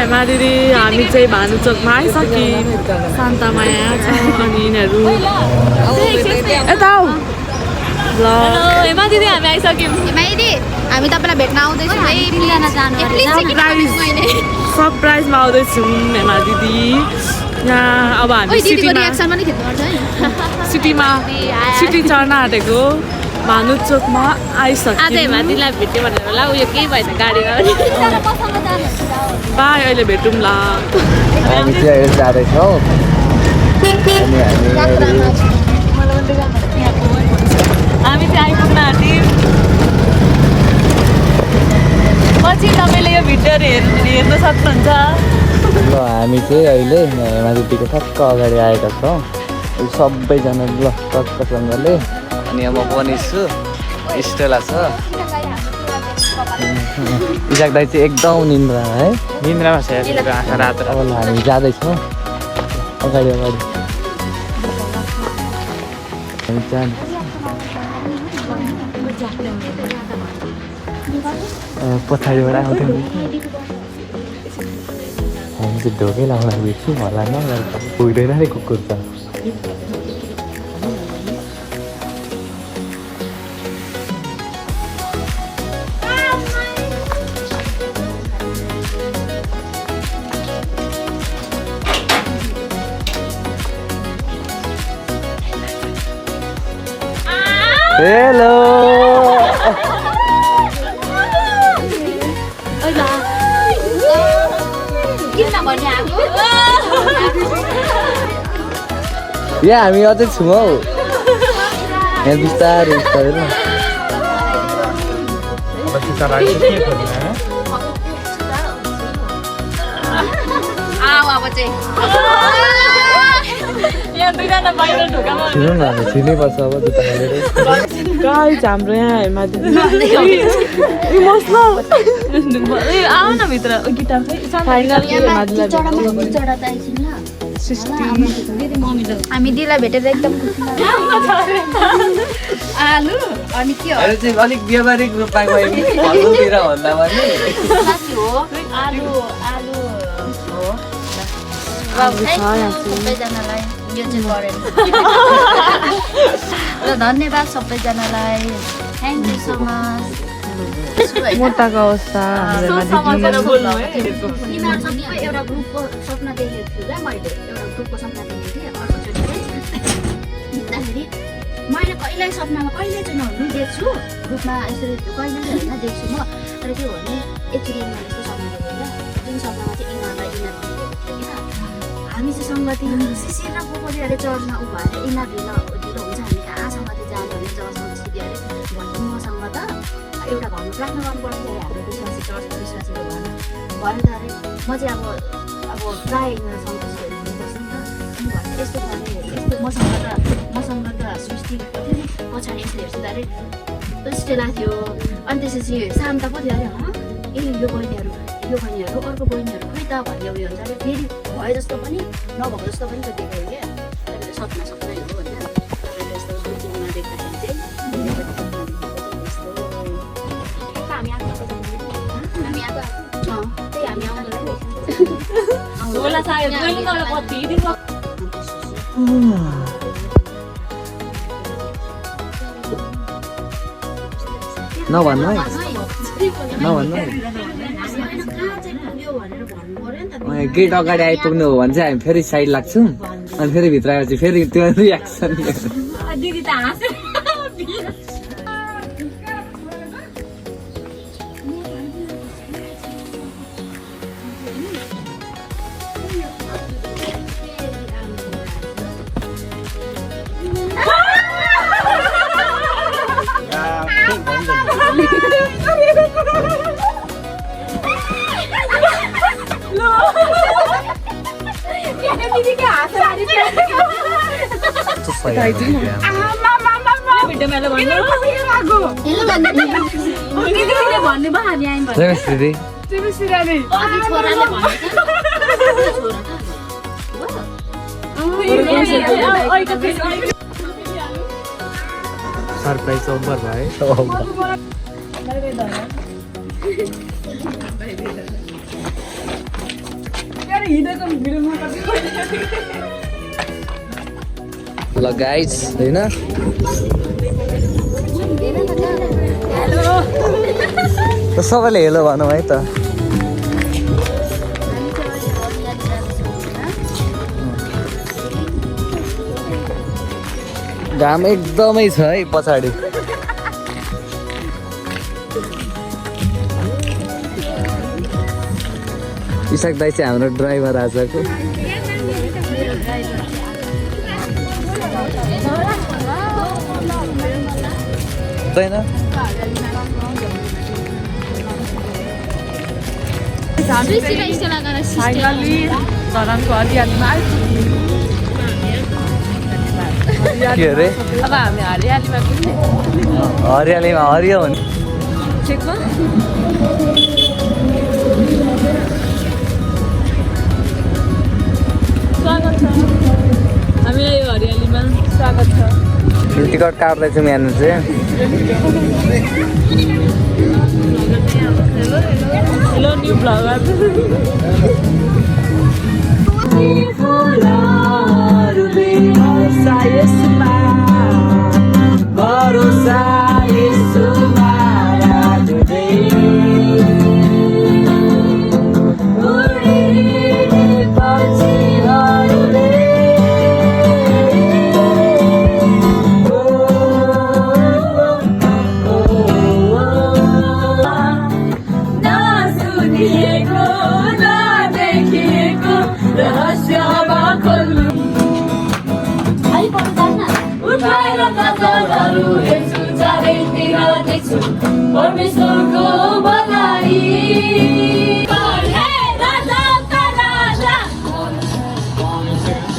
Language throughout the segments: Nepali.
हेमा दिदी हामी चाहिँ भानुचोकमा आइसक्यौँ शान्तमाया छ अनि यिनीहरू यता आऊ ल हेमा दिदी हामी आइसक्यौँ हेमा दिदी हामी तपाईँलाई भेट्न आउँदैछौँ है मिलान जानु सरप्राइजमा आउँदैछौँ हेमा दिदी यहाँ अब हामी सिटीमा सिटी चढ्न आँटेको भानुचोकमा आइसक्यो आज हेमा दिदीलाई भेट्यो भनेर होला उयो केही भएन गाडीमा बाई अहिले भेटौँला हामी चाहिँ जाँदैछौँ हामी चाहिँ आइपुग्न आँट्यौँ पछि तपाईँले यो भिडियोहरू हेर्न सक्नुहुन्छ ल हामी चाहिँ अहिले हेमा दिदीको ठ्याक्क अगाडि आएका छौँ सबैजना ल टक्कसँगले अनि म पनि छु स्टेला छ इजाक दाइ चाहिँ एकदम निन्द्रा है निन्द्रामा छ आँखा रात अब हामी जाँदैछौँ अगाडि अगाडि हामी पछाडिबाट आउँथ्यौँ हामी चाहिँ ढोकै लाउन बिर्छौँ होला न पुग्दैन नि कुकुर त हेलो यहाँ हामी अझै छौँ हौ यहाँ बिस्तारै बिस्तारै छिर्नु न छिर्नैपर्छ अब जुत्ता हालेर गाइज हाम्रो यहाँ हेमा दिदी इमोसनल आऊ न भित्र गिटार फाइनल हेमा दिदीलाई हामी दिदीलाई भेटेर एकदम आलु अनि के हो चाहिँ अलिक व्यावहारिक रूपमा गयो भन्नुतिर भन्दा पनि आलु आलु हो सबैजनालाई यो चाहिँ गरेन ल धन्यवाद सबैजनालाई थ्याङ्क यू सो मच मोटाको अवस्था तिमीहरू सबै एउटा ग्रुपको सपना देखेको छु क्या मैले एउटा ग्रुपको सपना देखेको थिएँ अर्कोचोटि हिँड्दाखेरि मैले कहिल्यै सपनामा कहिले चाहिँ नहुनु देख्छु ग्रुपमा यसरी कहिले चाहिँ होइन देख्छु म तर के हो भने एकचोटि मैले यस्तो सपना देखेँ क्या जुन सपनामा चाहिँ यिनीहरूलाई हामी चाहिँ सङ्गति शिशिर र पोखरीहरूले चढ्न ऊ भएर यिनीहरू ढिलो हुन्छ हामी कहाँ सङ्गति जानु भने जबसम्म सिधै अरे भन्नु मसँग त एउटा घरमा प्रार्थना गर्नुपर्छ अरे हाम्रो विश्वासी चर्चको विश्वासीको घरमा भएर त अरे म चाहिँ अब प्रायः यिनीहरू सन्तोषहरू हुनुपर्छ नि त अनि भएर यस्तो भने यस्तो मसँग त सृष्टि थियो नि पछाडि यस्तो हेर्छु त अरे स्टेला थियो अनि त्यसपछि शान्ता पो थियो अरे ए यो बहिनीहरू अर्को बहिनीहरू खोइ त भन्ने उयो हुन्छ अरे फेरि भयो जस्तो पनि नभएको जस्तो पनि त देखायो क्या सपना सपनै हो होइन तपाईँले यस्तो दुर्बिनमा देख्दाखेरि चाहिँ नभन्नु है नभन्नु गेट अगाडि आइपुग्नु हो भने चाहिँ हामी फेरि साइड लाग्छौँ अनि फेरि भित्र आएपछि फेरि त्यो रियाक्सन दिदी त हाँस्यो सरप्राइज ओभर भयो ल गाइस होइन सबैले हेलो भनौँ है त घाम एकदमै छ है पछाडि इसाक दाइ चाहिँ हाम्रो ड्राइभर आजको होइन फाइनली धरानको हरियालीमा के अरे अब हामी हरियालीमा पुग्ने हरियालीमा हरियो भने चेकमा स्वागत छ हामीलाई यो हरियालीमा स्वागत छ टिकट काट्दैछौँ यहाँनिर चाहिँ हेलो न्यू ब्लगर परमेश्वरको बधाई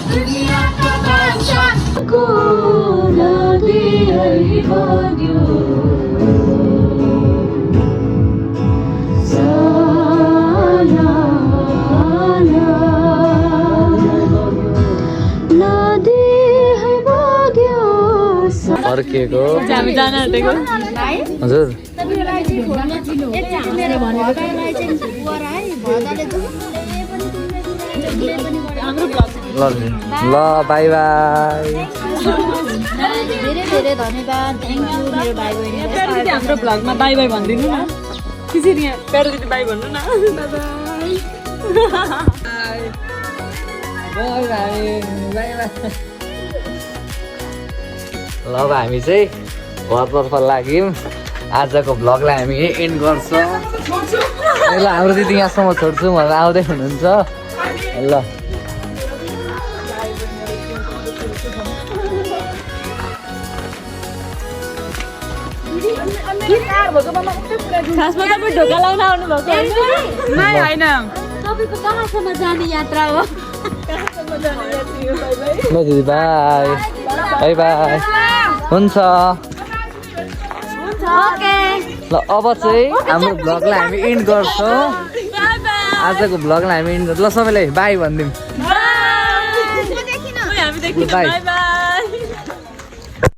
दुनियाँको बादशाहको नदी बन्यो फर्किएको हामी जान आँटेको हजुर ल बाई बाई धेरै धेरै धन्यवाद थ्याङ्क यू मेरो भाइ बहिनी दिदी हाम्रो भ्लगमा बाई बाई भनिदिनु न त्यसरी यहाँ प्यारो दिदी बाई भन्नु न ल अब हामी चाहिँ घरतर्फ लाग्यौँ आजको भ्लगलाई हामी एन्ड गर्छौँ ल हाम्रो दिदी यहाँसम्म छोड्छु भनेर आउँदै हुनुहुन्छ ल खासमा तपाईँ ढोका लाउन आउनु भएको होइन तपाईँको कहाँसम्म जाने यात्रा हो ल दिदी बाई बाई बाई हुन्छ ओके ल अब चाहिँ हाम्रो भ्लगलाई हामी एन्ड गर्छौँ आजको भ्लगलाई हामी एन्ड ल सबैलाई बाई भनिदिउँ हामी देखिन बाई बाई बाई